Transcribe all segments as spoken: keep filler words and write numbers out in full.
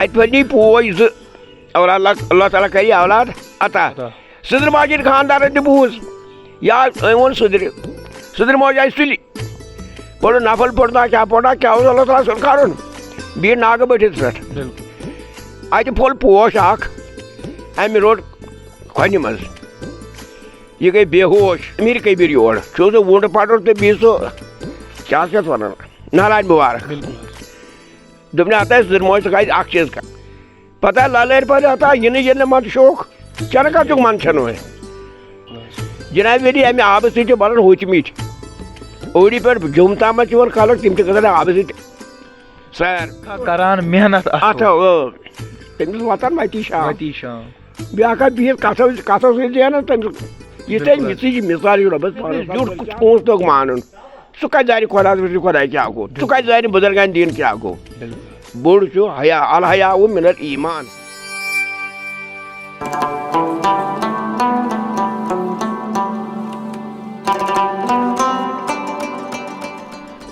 اَتہِ پھٔلۍ نی پوش زٕ، اولاد اللہ، اللہ تعالیٰ کَرِ یہِ اولاد عطا۔ عطا۔ سٕدرِ ماجہِ ہِنٛدۍ خانٛدارَن تہِ بوٗز، یا أمۍ ووٚن سٕدرِ، سٕدرِ موج آیہِ سُلہِ۔ پوٚرُن نفل پوٚرنا کیٛاہ پوٚرنا، کیٛاہ اوس اللہ تعالیٰ سُنٛد کَرُن؟ بیٖٹھ ناگہٕ بٔٹھِس پٮ۪ٹھ۔ بِلکُل۔ اَتہِ پھوٚل پوش اَکھ، اَمہِ روٚٹ کھۄنہِ منٛز۔ یہِ گٔے بے ہوش۔ أمیٖر کبیٖر یور۔ چھُ سُہ وُنٛڈ پَٹُر تہٕ بیٚیہِ سُہ، کیٛاہ چھِ یَتھ وَنان؟ نالایہِ مُبارک۔ بِلکُل حظ۔ دوٚپنَے، ہَتہٕ حظ، سٕدرِ موج، ژٕ کَتہِ اَکھ چیٖز کَر۔ پَتہٕ آے لَلٲرۍ پَتہٕ ہَتہٕ آے یِنہٕ یِنہٕ منٛدٕ شوق۔ چَنہٕ کَتھ چھُکھ منٛدچھان وۄنۍ؟ جِناب ویلی، اَمہِ آبہٕ سۭتۍ چھِ بَنان ہوٚتۍ مِٹۍ۔ اوٗڑی پٮ۪ٹھ جوٚم تامَتھ چھِ یِوان خلق، تِم چھِ گژھان آبہٕ سۭتۍ سیر۔ کران محنت اَتھ اَتھ، کُن۔ اۭں۔ تٔمِس واتان وَتی شام۔ وَتی شام۔ بیٛاکھ اَکھ بِہِتھ کَتھو، کَتھو سۭتۍ زینان تٔمِس۔ یہِ تٔمۍ بِلکُل۔ یِژٕے چھِ مِثال یہِ رۄبَس پانَس۔ یُتھ کُس پونٛسہٕ توٚگ مانُن۔ سُہ کَتہِ زانہِ خۄدا رسول خۄداے کیٛاہ گوٚو؟ سُہ کَتہِ زانہِ بُزرگَن دیٖن کیٛاہ گوٚو؟ بِلکُل۔ بوٚڑ چھُ حیا، الحیاء من الایمان۔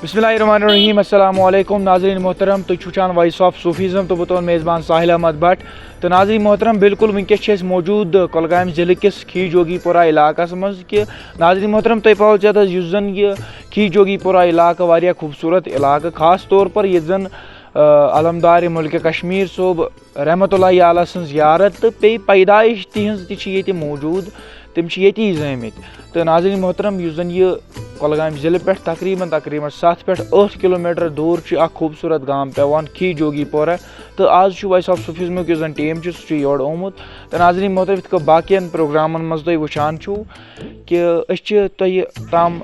بسم اللہ الرحمن الرحیم۔ السلام علیکم ناظرین محترم، تُہۍ چھِو وٕچھان Voice of Sufism تہٕ بہٕ تُہُنٛد میزبان ساحل احمد بٹ۔ تہٕ ناظرین محترم، بالکل وٕنکیٚس چھِ أسۍ موجود کۄلگامہِ ضلعہٕ کِس کھی جوگی پورہ علاقس منٛز۔ کہِ ناظرین محترم، تۄہہِ پاوو ژےٚ یُس زن یہِ کھی جوگی پورہ علاقہٕ واریاہ خوٗبصوٗرت علاقہٕ، خاص طور پر ییٚتہِ زن، آ، علمدار مُلکہِ کشمیر صٲب رحمتہ اللہ علیہ سٕنٛز زیارت تہٕ بیٚیہِ پیدٲیِش تِہِنٛز تہِ چھِ ییٚتہِ موٗجوٗد، تِم چھِ ییٚتی زٲمٕتۍ۔ تہٕ ناظرین محترم، یُس زن یہِ کۄلگامہِ ضلعہٕ پٮ۪ٹھ تقریباً، تقریباً ستھ پٮ۪ٹھ ٲٹھ کلوٗمیٹر دوٗر چھُ اکھ خوٗبصوٗرت گام پٮ۪وان کھی جوگی پورہ۔ تہٕ آز چھُ Voice of Sufism یُک یُس زن ٹیٖم چھُ، سُہ چھُ یورٕ آمُت۔ تہٕ ناظرین محترم، یِتھ کٔنۍ باقین پروگرامن منٛز تُہۍ وٕچھان چھِو کہِ أسۍ چھِ تۄہہِ تام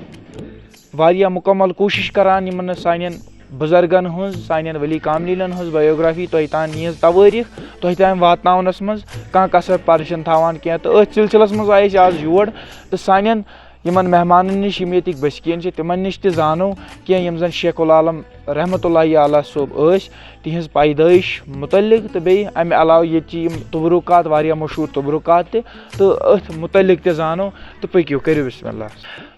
واریاہ مُکمل کوٗشِش کران یِمن نہٕ سانٮ۪ن بُزرگن ہٕنٛز، سانٮ۪ن ؤلی کاملینن ہٕنٛز biography تۄہہِ تام، یِہٕنٛز توٲریٖخ تۄہہِ تام واتناونس منٛز کانٛہہ کسر پرشن تھاوان کینٛہہ۔ تہٕ أتھۍ سلسلس منٛز آے أسۍ آز یور تہٕ سانٮ۪ن یِمن مہمانن نِش، یِم ییٚتِکۍ بٔسکیٖن چھِ، تِمن نِش تہِ زانو کینٛہہ یِم زن شیخ العالم رحمتہ اللہ علیہ صٲب ٲسۍ، تِہنٛز پیدٲیش مُتعلق تہٕ بیٚیہِ امہِ علاوٕ ییٚتہِ چھِ یِم تبرکات، واریاہ مشہوٗر تبرکات تہِ، تہٕ أتھۍ مُتعلق تہِ زانو۔ تہٕ پٔکِو، کٔرِو بسم اللہ۔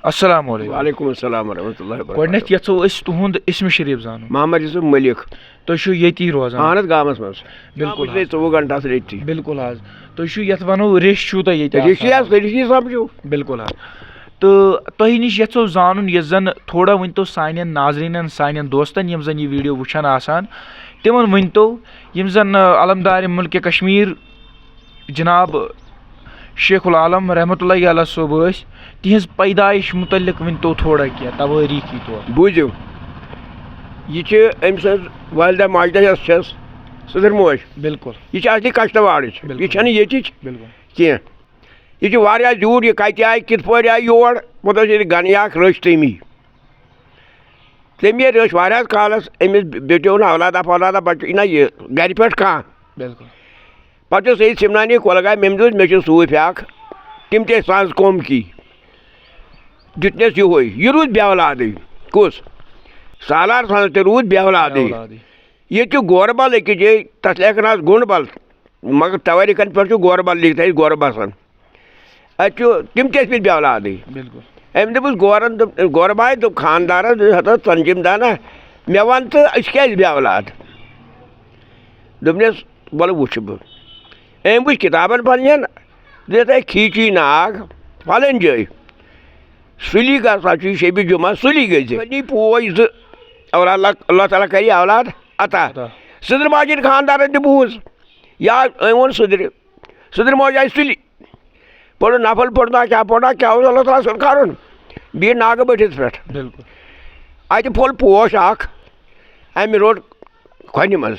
السلام علیکم۔ وعلیکم السلام ورحمۃ اللہ وبرکاتہ۔ گۄڈٕنٮ۪تھ یژھو أسۍ تُہُنٛد اسمِ شریٖف زانُن۔ محمد یوسف ملک۔ تُہۍ چھِو ییٚتی روزان؟ اہن حظ، گامس منٛز۔ بِلکُل گامس حظ۔ چھِ ژوٚوُہ گھنٹہٕ آسان أتھی۔ بِلکُل حظ۔ تُہۍ چھِو یَتھ وَنو ریٚش چھُو تۄہہِ ییٚتہِ ریٚش چھِ آسان۔ یَتھ، ریٚش چھِ سَمجھِو۔ بِلکُل حظ۔ تہٕ تۄہہِ نِش یَژھو زانُن، یُس زَن تھوڑا ؤنۍتو سانٮ۪ن ناظریٖنَن، سانٮ۪ن دوستَن، یِم زَن یہِ video وٕچھان آسان، تِمَن ؤنۍتو، یِم زَن، آ، علمدار مُلکہِ کشمیٖر جناب شیخ العالم رحمتہ اللہ علیہ صٲب ٲسۍ، تِہنٛز پیدٲیِش مُتعلِق ؤنۍتو تھوڑا کینٛہہ توٲریٖخی طور۔ بوٗزِو، یہِ چھِ أمۍ سٕنٛز والدہ ماجدہ یۄس چھَس، سٕدٕر موج، بِلکُل۔ یہِ چھِ اَصلی کشتواڑٕچ، بِلکُل۔ یہِ چھَنہٕ ییٚتِچ بِلکُل۔ کینٛہہ۔ یہِ چھِ واریاہ زیوٗٹھ، یہِ کَتہِ آیہِ، کِتھ پٲٹھۍ آیہِ یور، مطلب، ییٚتہِ گَنہٕ یَکھ رٔچھ تٔمی۔ تٔمۍ ییٚلہِ رٔچھ واریاہَس کالَس، أمِس بیٚٹیو نہٕ اولادہ پولادہ، بَچہٕ نہ یہِ گَرِ پٮ۪ٹھ کانٛہہ۔ بِلکُل۔ پَتہٕ چھُ سید سِمنانی کۄلگامہِ، أمۍ دوٚپ، مےٚ چھِ صوٗفۍ اَکھ، تِم تہِ ٲسۍ سانٛز قوم کی۔ دیُتنَس یِہوٚے، یہِ روٗد بے اولادٕے۔ کُس؟ سالار سانٛز تہِ روٗد بے اولادٕے۔ بے اولادٕے۔ ییٚتہِ چھُ گوربل أکِس جایہِ، تَتھ لیکھان آز گُنٛڈبل، مگر توٲریٖخن پٮ۪ٹھ چھُ گوربل لیکھِتھ، اَسہِ گوربسن۔ اَتہِ چھُ، تِم تہِ ٲسۍ مٕتۍ بے اولادٕے۔ بِلکُل۔ أمۍ دوٚپُس گورن، دوٚپ، گورباے دوٚپ خانٛدارس، دوٚپنَس، "ہتا ژۄنجِم دانا، مےٚ وَن تہٕ أسۍ کیٛازِ بے اولاد؟" دوٚپنَس، "وَلہٕ وٕچھٕ بہٕ۔" أمۍ وٕچھ کِتابن پنٛنٮ۪ن، دوٚپنَس، "ہے کھیٖچی ناگ، فلٲنۍ جایہِ۔ سُلی گژھ، اَتھ چھُ یہِ شیٚبہِ جُمعہ، سُلی گٔژھۍ زِ۔" پوش زٕ، اولاد، اللہ، اللہ تعالیٰ کَرِ یہِ اولاد عطا۔ عطا۔ سٕدرِ ماجہِ ہِنٛدۍ خانٛدارن تہِ بوٗز۔ یا أمۍ ووٚن سٕدرِ، سٕدرِ موج آیہِ سُلہِ۔ پوٚرُن نفل پوٚرنا کیٛاہ پوٚرنا، کیٛاہ اوس اللہ تعالیٰ سُنٛد کَرُن؟ بیٖٹھ ناگہٕ بٔٹھِس پٮ۪ٹھ۔ بِلکُل۔ اَتہِ پھوٚل پوش اَکھ، اَمہِ روٚٹ کھۄنہِ منٛز۔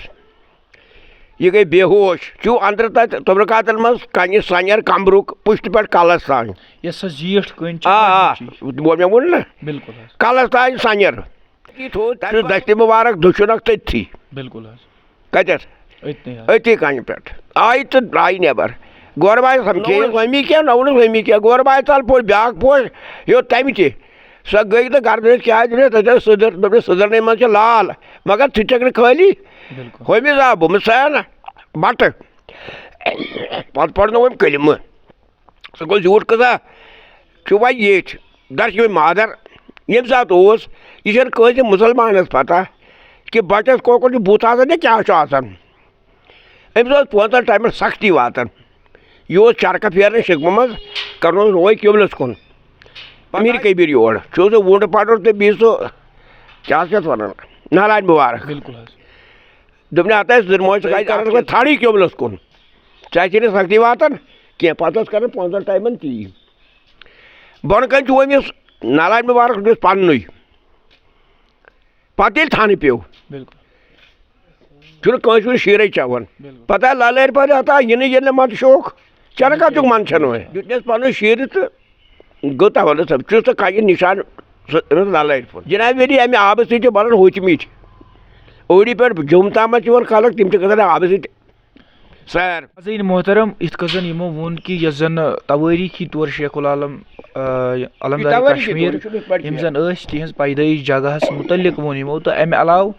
یہِ گٔے بے ہوش۔ چھُ أنٛدرٕ تَتہِ تُبرُکاتَن منٛز کَنہِ سَنٮ۪ر کَمرُک پُشتہٕ پٮ۪ٹھ کَلَس تام۔ یۄس سۄ زیٖٹھ کٔنۍ چھِ آ، آ، گۄڈٕنِچی۔ وۄنۍ مےٚ ووٚن نہ۔ بِلکُل حظ۔ کَلَس تام سَنٮ۪ر۔ یہِ تھوٚو تَتہِ چھُ دَشتِ مُبارک دٔچھُنَکھ تٔتھی۔ بِلکُل حظ۔ کَتٮ۪تھ؟ أتنٕے حظ۔ أتی کَنہِ پٮ۪ٹھ۔ آیہِ تہٕ درٛایہِ نٮ۪بَر۔ گورٕ بایَس سَمکھے۔ نہ ووٚنُس أمی کینٛہہ، نہ ووٚنُس أمی کینٛہہ۔ گورٕ بایَس تَل پوٚر بیٛاکھ پوش، ہیوٚت تَمہِ تہِ۔ سۄ گٔے تہٕ گردنس کیٛاہ دِنس، تتہِ ٲس سٕدٕر، دوٚپنس، "سٕدٕرنٕے منٛز چھِ لال، مگر ژٕ چھکھ نہٕ خٲلی بِلکُل۔ ہُمِس آ بہٕ مہٕ ژایا نہ بٹہٕ۔" پتہٕ پرنووُم کلمہٕ۔ سُہ گوٚو زیوٗٹھ قٕصہ۔ چھُ وۄنۍ ییٚتھۍ، درسہِ مادر، ییٚمہِ ساتہٕ اوس، یہِ چھَنہٕ کٲنٛسہِ مُسلمانس پتہ کہِ بچس کۄکُر چھُ بُتھ آسان یا کیٛاہ چھُ آسان۔ أمِس اوس پانٛژن ٹایمن سختی واتان۔ یہِ اوس چرکہٕ پھیران شِکمہٕ منٛز، کران اوس روے قبلس کُن۔ میٖر کبیٖر یور چھُ سُہ وُنڈٕ پٹُر تہٕ بیٚیہِ سُہ کیٛاہ چھِ یَتھ وَنان، نالان مُبارک۔ بالکل حظ۔ دوٚپنہِ، ہتا ٲسۍ زِرموج چھِ کَتہِ کران، ژٕ تھاڑٕے قبلس کُن، ژےٚ چھے نہٕ سختی واتان کینٛہہ۔ پتہٕ اوس کران پانٛژن ٹایمن تی۔ بۄنہٕ کنہِ چھُ أمِس نالان مُبارک، یُس پننُے۔ پتہٕ ییٚلہِ تھانہٕ پیوٚو، بالکل۔ چھُنہٕ کٲنٛسہِ ہُنٛد شیٖرٕے چٮ۪وان۔ بالکل۔ پتہٕ آے لالٲرۍ پٲٹھۍ ہتا، یِنہٕ ییٚلہِ نہٕ منٛدٕ شوق، چرکا تیُک منٛد چھَنہٕ وۄنۍ۔ دیُتنَس پنُن شیٖرِتھ تہٕ گوٚو تَوَلہٕ صٲب، چھُس تہٕ کَنہِ نِشان سُہ أمِس لالٲرۍ پھوٚل۔ جناب ویلی، اَمہِ آبہٕ سۭتۍ چھِ بَنان ہوٚتۍ مِٹھۍ۔ اوڑی پٮ۪ٹھ جوٚم تامَتھ چھِ یِوان خلق، تِم چھِ گژھان آبہٕ سۭتۍ سیر۔ ناظرین محترم، یِتھ کٔنۍ زن یِمو ووٚن کہِ یۄس زن توٲریٖخی طور شیخ العالم، آ، علمدار توٲریٖخی کشمیر، طور چھُ نہٕ پٮ۪ٹھ یِم کینٛہہ۔ زن ٲسۍ، تِہنٛز پیدٲیش جگہس متعلق ووٚن یِمو، تہٕ امہِ علاوٕ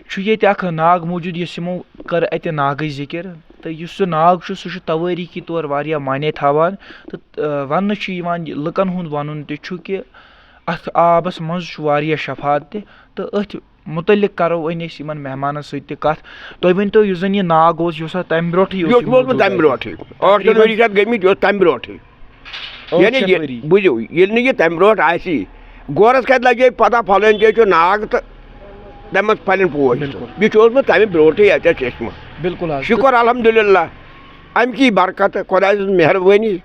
چھُ ییٚتہِ اکھ ناگ موٗجوٗد، یُس یِمو کٔر اتہِ ناگٕچ ذِکِر، تہٕ یُس سُہ ناگ چھُ، سُہ چھُ توٲریٖخی طور واریاہ معنی تھاوان، تہٕ، آ، وننہٕ چھُ یِوان، لُکن ہُنٛد ونُن تہِ چھُ کہِ اتھ آبس منٛز چھُ واریاہ شفاعت تہِ، تہٕ أتھۍ مُتعلِق کرو وۄنۍ أسۍ یِمن مہمانن سۭتۍ تہِ کتھ۔ تُہۍ ؤنۍ تو، یُس زن یہِ ناگ اوس، یہِ اوسا تمہِ برونٹھٕے یہِ اوس ووتمُت تمہِ برونٹھٕے، ٲٹھ شیٚتھ ؤری چھِ اتھ گٔمٕتۍ، یہِ اوس تمہِ برونٹھٕے۔ یعنی یہِ بوٗزِو، ییٚلہِ نہٕ یہِ تمہِ برونٹھ آسی، گورس کتہِ لگہِ پتہ، فلٲنۍ جایہِ چھُ ناگ تہٕ تمہِ منٛز پھلٮ۪ن پوش تہٕ۔ یہِ چھُ اوسمُت تمہِ برونٹھٕے اتہِ چشمہٕ۔ بالکل حظ۔ شُکر الحمدللہ، امہِ کی برکت، خۄداے سٕنٛز مہربٲنی۔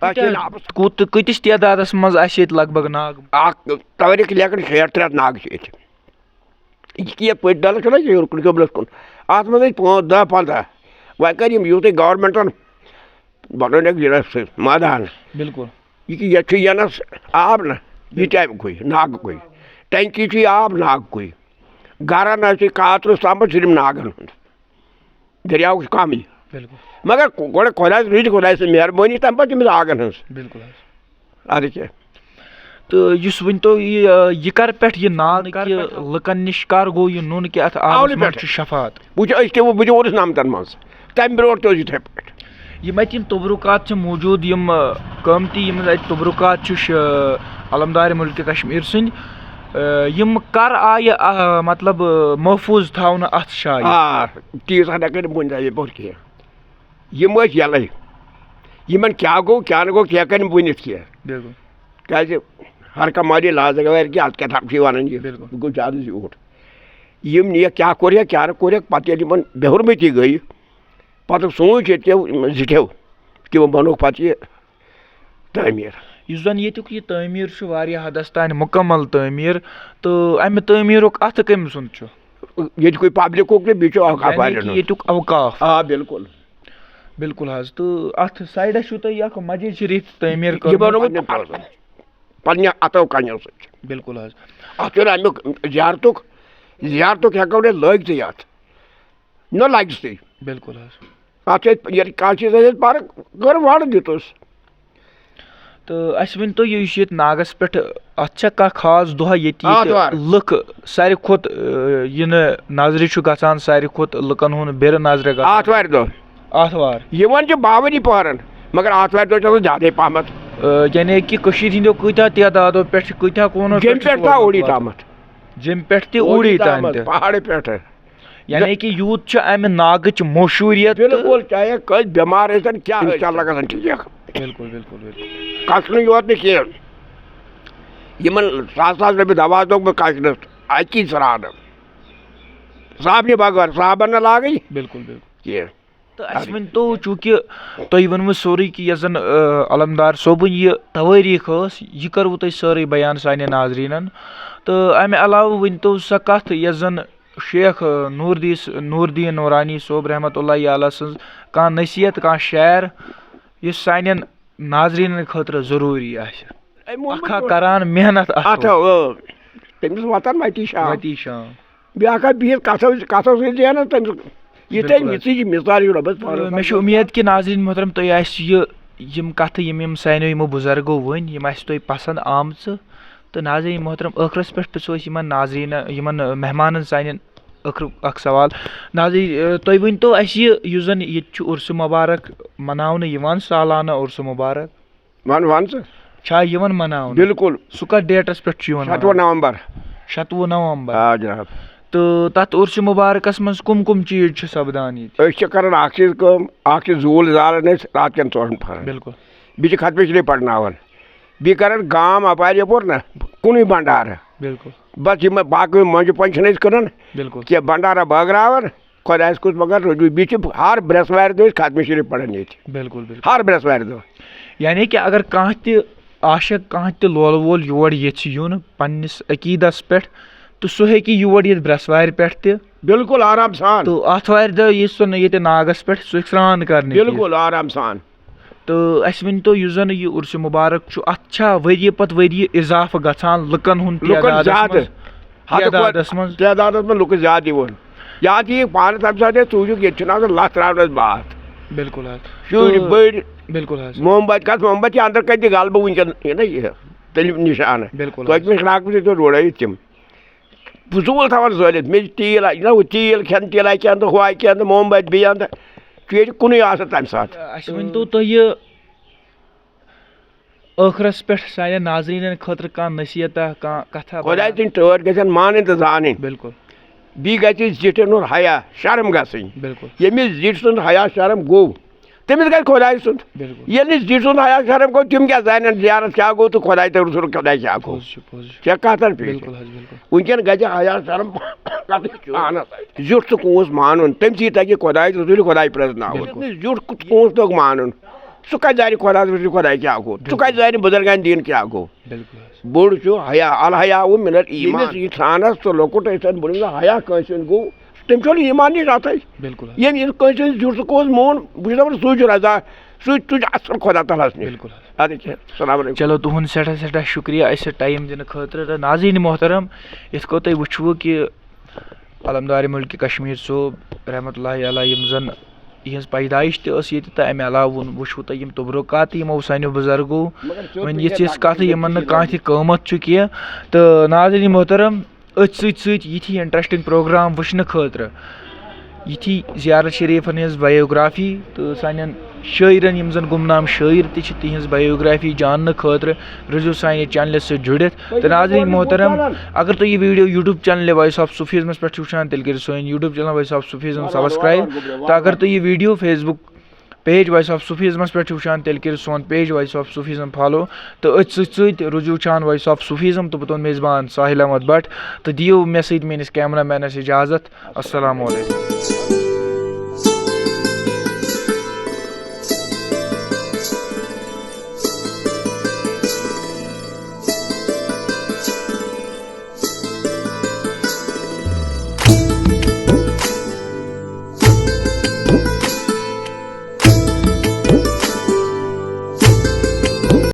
اتھ چھِ ناگ کوٗت تہٕ کۭتِس تعدادس منٛز آسہِ ییٚتہِ لگ بگ ناگ؟ اکھ توٲریٖخ لیکھن شیٹھ ترٛےٚ ہتھ ناگ چھِ ییٚتہِ۔ یہِ کہِ یَتھ پٔتۍ ڈَلَس چھُنہ یہِ ہیوٚر کُن قبلَس کُن، اَتھ منٛز ٲسۍ پانٛژھ دَہ پنٛداہ۔ وۄنۍ کَر یِم یوٗتُے گورمٮ۪نٛٹَن بَنٲونَکھ یہِ رَس-، مٲدان۔ بالکل۔ یہِ کہِ یَتھ چھُ یَنَس آب نہ، یہِ تہِ اَمہِ کُے، ناگہٕ کُے۔ ٹٮ۪نٛکی چھُ یہِ آب ناگہٕ کُے۔ گَرَن حظ چھِ کاترَس تامَتھ صرف ناگَن ہُنٛد۔ دٔریاو چھُ کَمٕے۔ بالکل۔ مگر گۄڈٕ خۄداے سٕنٛز، یہِ چھِ خۄداے سٕنٛز مہربٲنی، تَمہِ پَتہٕ چھِ أمِس آنٛگَن ہٕنٛز۔ بالکل حظ۔ اَدٕ کیٛاہ؟ تہٕ یُس ؤنۍ تو یہِ، یہِ کر پٮ۪ٹھ یہِ ناگ کہِ لُکن نِش کر گوٚو یہِ نوٚن کہِ اتھ آبس اولہٕ منٛز پٮ۪ٹھٕ۔ چھُ شفاعت؟ وٕچھ، أسۍ تہِ، بہٕ تہِ ووتُس نمتن منٛز، تمہِ برونٛٹھ تہِ اوس یِتھے پٲٹھۍ۔ یِم اتہِ یِم تبرکات چھِ موٗجوٗد، یِم، آ، قۭمتی، یِم اتہِ تبرکات چھِ ش-، علمدار ملکہ کشمیر سٕنٛدۍ، آ، یِم کر آیہِ، آ، مطلب، آ، محفوٗظ تھاونہٕ اتھ جایہِ؟ آ، تیٖژ ہن ہٮ۪کن بہٕ ؤنِتھ یِتھ پٲٹھۍ کینٛہہ۔ یِم ٲسۍ یَلَے۔ یِمَن کیٛاہ گوٚو، کیٛاہ نہٕ گوٚو، کینٛہہ کَرِ نہٕ ؤنِتھ کینٛہہ۔ بالکل۔ کیٛازِ ہر کانٛہہ مالی لاز اگر کہِ اَتھ کیٛاہ تھاپھ چھِ یِوان یہِ؟ بالکل۔ بہٕ گوٚو زیادٕ زیوٗٹھ۔ یِم نِیَکھ کیٛاہ کوٚرہَکھ، کیٛاہ نہٕ کوٚرہَکھ، پَتہٕ ییٚلہِ یِمَن بے حُرمتی گٔے، پَتہٕ سوٗنٛچ ییٚتہِ کیو زِٹھیو، تِمو بَنووُکھ پَتہٕ یہِ تعمیٖر۔ یُس زَن ییٚتیُک یہِ تعمیٖر چھُ واریاہ حدس تانۍ مُکمل تعمیٖر، تہٕ اَمہِ تعمیٖرُک اَتھٕ کٔمۍ سُنٛد چھُ؟ ییٚتہِ کوئی پبلکُک تہٕ بیٚیہِ چھُ اوقاف یعنی والٮ۪ن کہِ ہُنٛد۔ ییٚتیُک اوقاف۔ آ، بِلکُل۔ بِلکُل حظ، تہٕ اَتھ سایڈَس چھُو تۄہہِ اَکھ مسجد شریٖف تعمیٖر یہِ کٔرمٕژ۔ بَنوومُت مےٚ پانَس۔ پنٛنہِ اَتھو کَنیو سۭتۍ۔ بِلکُل حظ۔ اَتھ چھُنہٕ اَمیُک زیارتُک، زیارتُک ہٮ۪کو نہٕ لٲگتھٕے اَتھ۔ نہ لَگہِ سُے۔ بِلکُل حظ۔ اَتھ چھِ أسۍ، ییٚلہِ کانٛہہ چیٖز أسۍ پَرٕ، کٔر وَڑ دیُتُس۔ تہٕ اَسہِ ؤنۍ تو، یہِ یُس ییٚتہِ ناگَس پٮ۪ٹھ، اَتھ چھا کانٛہہ خاص دۄہ ییٚتہِ ییٚتہِ آتھوار۔ لُکھ ساروی کھۄتہٕ، آ، یِنہٕ نظرِ چھُ گژھان، ساروی کھۄتہٕ لُکَن ہُنٛد بِرٕ نظرِ گژھان؟ آتھوارِ دۄہ۔ آتھوار۔ یِوان چھِ باوٲنی پہرن، مگر آتھوارِ دۄہ چھِ آسان زیادَے پہمتھ۔ آ، یعنی کہِ کٔشیٖرِ ہِنٛدیو کۭتیٛاہ تعدادو پٮ۪ٹھ چھِ، کۭتیٛاہ کوٗنو جیٚمہِ پٮ۪ٹھ چھِ پٮ۪ٹھ تھاو سوزمُت اوٗڑی واتان؟ تامَتھ۔ جیٚمہِ پٮ۪ٹھ تہِ اوٗڑی تام تہِ۔ پہاڑٕ پٮ۪ٹھٕ۔ یعنی کہِ یوٗت چھُ اَمہِ ناگٕچ مشہوٗریت تہٕ بِلکُل، چاہے کٲنٛسہِ بٮ۪مار ٲسۍ تَن، کیٛاہ ٲسۍ تَن۔ اِنشاءاللہ گژھن ٹھیٖک۔ بِلکُل، بِلکُل، بِلکُل۔ کَسنٕے یوت نہٕ کینٛہہ۔ یِمَن ساس ساس رۄپیہِ دَوا دوٚگ بہٕ کَسنَس، اَکی ژرٛانہٕ۔ صابنہِ بغٲر، صابن نہٕ لاگٕنۍ بِلکُل، بِلکُل۔ کینٛہہ۔ تہٕ اَسہِ ؤنۍ تو، چوٗنٛکہِ تۄہہِ ووٚنوٕ سورُے کہِ یۄس زَن، آ، علمدار صٲبٕنۍ یہِ توٲریٖخ ٲس، یہِ کٔروٕ تۄہہِ سٲرٕے بیان سانٮ۪ن ناظریٖنَن۔ تہٕ اَمہِ علاوٕ ؤنۍ تو سۄ کَتھ، یۄس زَن شیخ، آ، نوٗردیٖس-، نوٗردیٖن نورانی صٲب رحمتہ اللہ علیہ سٕنٛز کانٛہہ نصیحت، کانٛہہ شعر، یُس سانٮ۪ن ناظریٖنَن خٲطرٕ ضروٗری آسہِ۔ أمۍ ووٚن اَکھ ہا پَتہٕ کَران محنت اَتھ اَتھ، آ، تٔمِس واتان وَتی شام۔ وتی شام۔ بیٛاکھ ہا بِہِتھ کَتھو، کَتھو سۭتۍ زینان تٔمِس۔ یہِ تٔمۍ بِلکُل حظ۔ یِژٕے چھِ مِثال یہِ رۄبَس پانَس۔ مےٚ چھِ اُمید کہِ ناظریٖن محترم، تۄہہِ آسہِ یہِ، یِم کَتھٕ یِم یِم سانیو یِمو بُزرگو ؤنۍ، یِم آسہِ تۄہہِ پَسنٛد آمژٕ۔ تہٕ ناظریٖن محترم، ٲخرَس پٮ۪ٹھ پِرٛژھو أسۍ یِمَن ناظریٖنَن، یِمَن مہمانَن سانٮ۪ن ٲخرُک اَکھ سوال۔ ناظریٖن، تُہۍ ؤنۍ تو اَسہِ یہِ، یُس زَن ییٚتہِ چھُ عُرسہٕ مُبارک مَناونہٕ یِوان، سالانہٕ عُرسہٕ مُبارک۔ وَن، وَن ژٕ۔ چھا یِوان مَناونہٕ؟ بِلکُل۔ سُہ کَتھ ڈیٹَس پٮ۪ٹھ چھُ یِوان شَتوُہ مَناونہٕ؟ نومبر۔ شَتوُہ نومبر۔ آ جِناب۔ تہٕ تَتھ عرسہِ مُبارکَس منٛز کٕم کٕم چیٖز چھِ سَپدان ییٚتہِ؟ أسۍ چھِ کران اکھ چیٖز کٲم، اکھ چھِ زوٗل زالان أسۍ رات کٮ۪ن ژورَن پَہرَن۔ بِلکُل۔ بیٚیہِ چھِ ختمِ شریٖف پَرناوان۔ بیٚیہِ کران گام اَپارِ یَپور نہ کُنُے بنڈارٕ۔ بِلکُل۔ بس یِم باقٕے مۄنجہِ پۄنجہِ چھِنہٕ أسۍ کٕنان بِلکُل۔ کینٛہہ، بنڈارا بٲگراوان۔ خۄدایَس کُس مگر رُجوٗع۔ بیٚیہِ چھِ ہر برٛٮ۪سوارِ دۄہ أسۍ ختمِ شریٖف پَران ییٚتہِ۔ بِلکُل، بِلکُل۔ ہر برٛٮ۪سوارِ دۄہ۔ یعنی کہِ اگر کانٛہہ تہِ عاشق، کانٛہہ تہِ لولہٕ وول یور ییٚژھِ یُن پنٛنِس عقیٖدَس پٮ۪ٹھ، تہٕ سُہ ہیٚکہِ یور یِتھ برٛٮ۪سوارِ پٮ۪ٹھ تہِ۔ بِلکُل آرام سان۔ تہٕ آتھوارِ دۄہ یی سُہ نہٕ ییٚتہِ ناگَس پٮ۪ٹھ، سُہ ہیٚکہِ سرٛان کَرنہِ تہِ۔ بِلکُل آرام سان۔ تہٕ اَسہِ ؤنۍ تو، یُس زَن یہِ عرسہِ مُبارک چھُ، اَتھ چھا ؤریہِ پَتہٕ ؤریہِ اِضافہٕ گژھان لُکَن ہُنٛد لُکَن تعدادَس زیادٕ۔ منٛز؟ حدٕ کھۄتہٕ تعدادَس منٛز؟ تعدادَس منٛز لُکَن زیادٕ یِوان۔ یا تہِ یہِ پانہٕ تَمہِ ساتہٕ ژوٗجُک، ییٚتہِ چھُنہٕ آسان لَتھ ترٛاونَس باتھ۔ بِلکُل حظ۔ شُرۍ تہٕ بٔڑۍ۔ بِلکُل حظ۔ موم بتہِ کَتھ، موم بتہِ اَندَر کَتہِ دِ غلبہٕ وٕنکٮ۪ن، یہِ نہ یہِ تٔلِم نِشانہٕ۔ بِلکُل حظ۔ توتہِ مےٚ چھِ راکھ پٔتِتھ روڑٲیِتھ تِم۔ فضوٗل تھاوان زٲلِتھ، مےٚ چھِ تیٖل آ-، نہ ہُہ تیٖل کھٮ۪ن، تیٖل آسہِ کینٛہہ تہٕ ہُہ آسہِ کینٛہہ تہٕ موم بتہِ بیٚیہِ اَندٕ۔ چھُ ییٚتہِ کُنُے آسان تَمہِ ساتہٕ۔ اَسہِ ؤنۍ تو تُہۍ یہِ ٲخرَس پٮ۪ٹھ سانٮ۪ن ناظریٖنَن خٲطرٕ کانٛہہ نصیٖحتہ، کانٛہہ کَتھا خۄداے بَیان؟ سٕنٛدۍ ٹٲٹھۍ گژھن مانٕنۍ تہٕ زانٕنۍ۔ بِلکُل۔ بیٚیہِ گژھِ زِٹھٮ۪ن ہُنٛد حیا شرم گژھٕنۍ۔ بِلکُل۔ ییٚمِس زِٹھۍ سُنٛد حیا شرم گوٚو، تٔمِس گژھِ خۄداے سُنٛد۔ بِلکُل۔ ییٚلہِ نہٕ زِٹھۍ سُنٛد حیا شرم گوٚو، تِم کیٛاہ زانن زیارت کیٛاہ گوٚو تہٕ خۄداے تہٕ رسول خۄداے کیٛاہ گوٚو؟ پوٚز چھُ، پوٚز چھُ۔ چھےٚ کَتھ حظ پیش؟ بِلکُل حظ، بِلکُل۔ وٕنکٮ۪ن گژھِ حیا شرم کَتھ پانَس اَتھِ۔ زیُٹھ تہٕ کوٗنٛس مانُن، تٔمۍ سٕے تَگہِ خۄداے تہٕ رسول خۄداے پرٛزناوُن۔ بِلکُل۔ ییٚلہِ نہٕ زیُٹھ کوٗنٛس توٚگ مانُن، سُہ کَتہِ زانہِ خۄدا رسول خۄداے کیٛاہ گوٚو؟ سُہ بِلکُل۔ کَتہِ زانہِ بُزرگان دیٖن کیٛاہ گوٚو؟ بِلکُل حظ۔ بوٚڑ چھُ حیا، الحیاء من الایمان۔ ییٚمِس اِنسانَس سُہ لۄکُٹ ٲسۍ تَن بوٚڑ ہیا کٲنٛسہِ ہُنٛد گوٚو، تٔمۍ چھُنہٕ ایٖمانٕے رَتھٕے۔ بِلکُل حظ۔ ییٚمۍ یہِ کٲنٛسہِ ہُنٛد زیُٹھ تہٕ کوٗنٛس مون، بہٕ چھُس دَپان سُے چھُ رضا، سُے، سُے چھُ اَصٕل خۄدا تعالیٰ ہَس نِش۔ بِلکُل حظ۔ اَدٕ کیٛاہ، السلام علیکُم۔ چلو، تُہُنٛد سٮ۪ٹھاہ سٮ۪ٹھاہ شُکریہ اَسہِ ٹایم دِنہٕ خٲطرٕ۔ تہٕ ناظریٖن محترم، یِتھ کٔنۍ تُہۍ وٕچھوٕ کہِ علمدار مُلکہِ کشمیٖر صٲب رحمتہ اللہ علیہ، یِم زَن یِہٕنٛز پیدٲیِش تہِ ٲس ییٚتہِ، تہٕ اَمہِ علاوٕ ووٚن، وٕچھوٕ تۄہہِ یِم تبرکات یِمو سانیو بُزرگو وۄنۍ یِژھ یِژھ کَتھٕ یِمَن نہٕ کانٛہہ تہِ قۭمَتھ چھُ کینٛہہ۔ تہٕ ناظریٖن محترم، أتھۍ سۭتۍ سۭتۍ یِتھی اِنٹرٛسٹِنٛگ پروگرام وٕچھنہٕ خٲطرٕ، یِتھی زیارت شریٖفَن ہِنٛز بایوگرافی تہٕ سانٮ۪ن شٲعرَن، یِم زَن گُمنام شٲعر تہِ چھِ، تِہِنٛز بایوگرافی جاننہٕ خٲطرٕ روٗزِو سانہِ چینلہِ سۭتۍ جُڑِتھ۔ تہٕ ناظریٖن محترم، اگر تُہۍ یہِ ویٖڈیو YouTube چینلہِ Voice of Sufismس پٮ۪ٹھ چھِو وٕچھان، تیٚلہِ کٔرِو سٲنۍ YouTube channel Voice of Sufism subscribe۔ تہٕ اگر تُہۍ یہِ video Facebook page Voice of Sufismس پٮ۪ٹھ چھِو وٕچھان، تیٚلہِ کٔرِو سون page Voice of Sufism follow۔ تہٕ أتھۍ سۭتۍ سۭتۍ روٗزِو وٕچھان Voice of Sufism تہٕ بہٕ تُہُنٛد میزبان ساحل احمد بٹ۔ تہٕ دِیِو مےٚ سۭتۍ میٲنِس کیمرہ مینس اجازت۔ السلام علیکم۔